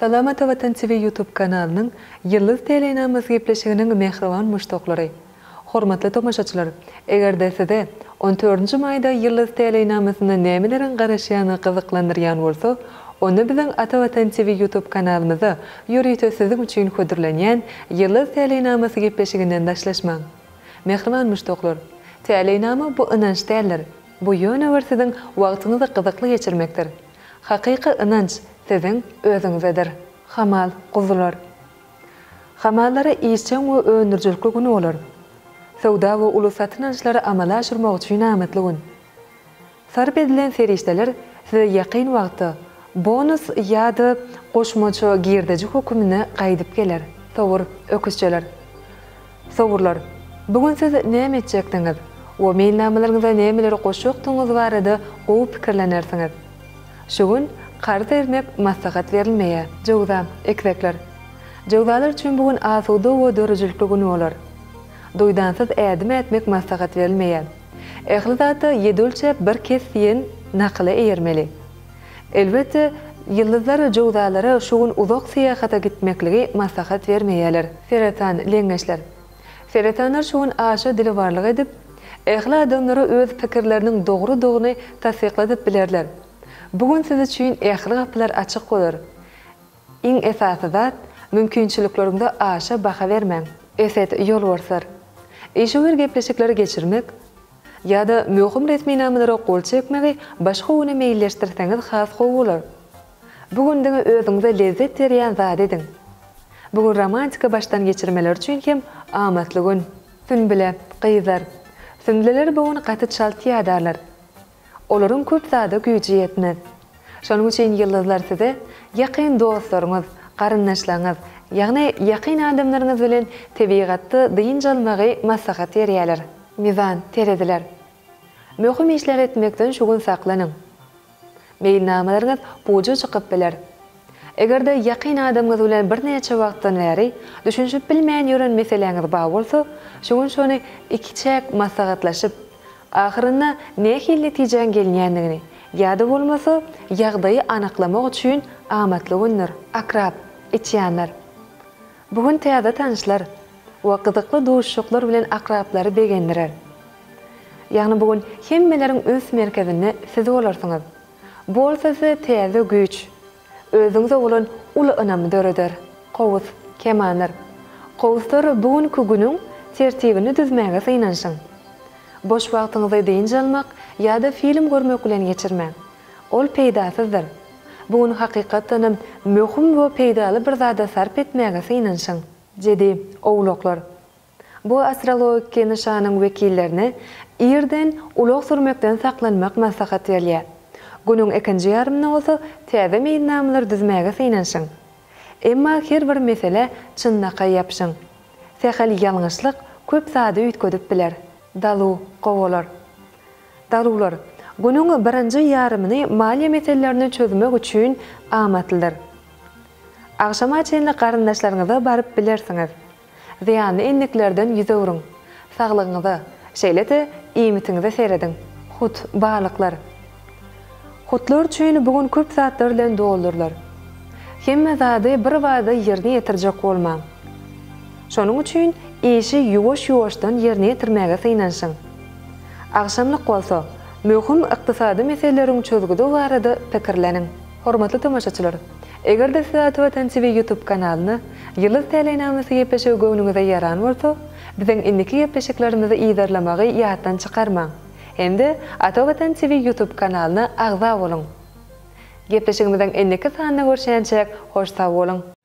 Salam Ata Watan TV YouTube kanalynyň Ýyldyz telenamasy gepleşiginiň mähriban muşdaklary! Hormatly tomaşaçylar, eger-de size on dördünji maýda Ýyldyz telenamasynda nämeleriň garaşýany gyzyklandyrýan bolsa, onda biziň Ata Watan TV YouTube kanalymyzda ýörite siziň üçin hödürlenýän Ýyldyz telenamasy gepleşiginden daşlaşmaň! Mähriban muşdaklar, täleýnama bu ynanç däldir. Bu ýöne bir siziň wagtyňyzy gyzykly geçirmekdir. Hakyky ynanç siziň özüňizedir. Hamal, guzular. Hamallara işjeň we öndürijilikli gün bolar. Söwda we uly satyn alyşlary amala aşyrmak üçin amatly gün. Sarp edilen serişdeler size ýakyn wagtda bonus ýa-da goşmaça girdeji höküminde gaýdyp geler. Sowur, öküzçeler. Sowurlar. Bu gün siz näme etjekdigiňiz we meýilnamalaryňyza nämeleri goşjakdygyňyz barada gowy pikirlenersiňiz. Şu gün karz bermek maslahat berilmeýär. Jöwza, ekizekler. Jöwzalar üçin bu gün asuda we döredijilikli gün bolar. Duýdansyz ädim ätmek maslahat berilmeýär. Ähli zatda ýedi ölçäp bir kes diýen nakyla eýermeli. Elbetde, ýyldyzlar jöwzalara şu gün uzak syýahata gitmekligi maslahat bermeýärler. Seretan, leňňeçler. Seretanlar şu gün aşa dilewarlyk edip, ähli adamlara öz pikirleriniň dogrudygyny tassykladyp bilerler. Bu gün siz üçin ähli gapylar açyk bolar. Iň esasy zat, mümkinçilikleriňize aşa baha bermäň. Eset, ýolbarslar. Işewür gepleşikleri geçirmek ýa-da möhüm resminamalara gol çekmegi başga güne meýilleşdirseňiz has gowy bolar. Bu gün diňe özüňize lezzet berýän zady ediň. Bu gün romantika başdan geçirmeler üçin hem amatly gün. Sünbüle, gyzlar. Sünbüleler bu gün gaty çalt ýadarlar. Olaryň köp zada güýji ýetmez. Şonuň üçin ýyldyzlar size ýakyn dostlaryňyz, garyndaşlaryňyz, ýagny ýakyn adamlaryňyz bilen tebigatda dynç almagy maslahat berýärler. Mizan, tereziler. Möhüm işleri etmekden şu gün saklanyň. Meýilnamalaryňyz puja çykyp biler. Eger-de ýakyn adamyňyz bilen birnäçe wagtdan bäri düşünişip bilmän ýören meseläňiz bar bolsa, şu gün şony ikiçäk maslahatlaşyp, ahyrynda nähili netijäň gelinýändigini ýa-da bolmasa ýagdaýy anyklamak üçin amatly gündür. Akrap, içýanlar. Bu gün täze tanyşlar we gyzykly duşuşyklar bilen akraplary begendirer. Ýagny bu gün hemmeleriň üns merkezinde siz bolarsyňyz. Bu bolsa size täze güýç, özüňize bolan uly ynamy döreder. Kowus, kemanlar. Kowuslar bu günki günüň tertibini düzmäge synanyşyň. Boş wagtyňyzy dynç almak ýa-da film görmek bilen geçirmäň. Ol peýdasyzdyr. Bu gün hakykatdanam möhüm we peýdaly bir zada sarp etmäge synanyşyň. Jedi, owlaklar. Bu astrologiki nyşanyň wekillerine irden ulag sürmekden saklanmak maslahat berilýär. Günüň ikinji ýarymynda bolsa täze meýilnamalary düzmäge synanyşyň. Emma her bir meselä çynlakaý ýapyşyň. Sähel ýalňyşlyk köp zady üýtgedip biler. Daluw, gowalar. Daluwlar, günüň birinji ýarymyny maliýe meselelerini çözmek üçin amatlydyr. Agşama çenli garyndaşlaryňyza baryp bilersiňiz. Zyýanly endiklerden ýüz öwrüň. Saglygyňyza, şeýle-de iýmitiňize serediň. Hut, balyklar. Hutlar üçin bu gün köp zatlar bilen doldurylar. Hemme zady birbada ýerine ýetirjek bolmaň. Şonuň üçin işi ýuwaş-ýuwaşdan ýerine ýetirmäge synanyşyň. Agşamlyk bolsa, möhüm ykdysady meseleleriň çözgüdi barada pikirleniň. Hormatly tomaşaçylar! Eger-de size Ata Watan TV YouTube kanalyna Ýyldyz täleýnamasy gepleşigi göwnüňize ýaran bolsa, biziň indiki gepleşiklerimizi yzarlamagy ýatdan çykarmaň hem-de Ata Watan TV YouTube kanalyna agza boluň! Gepleşigimiziň indiki sanynda görşýänçäk hoş sag boluň!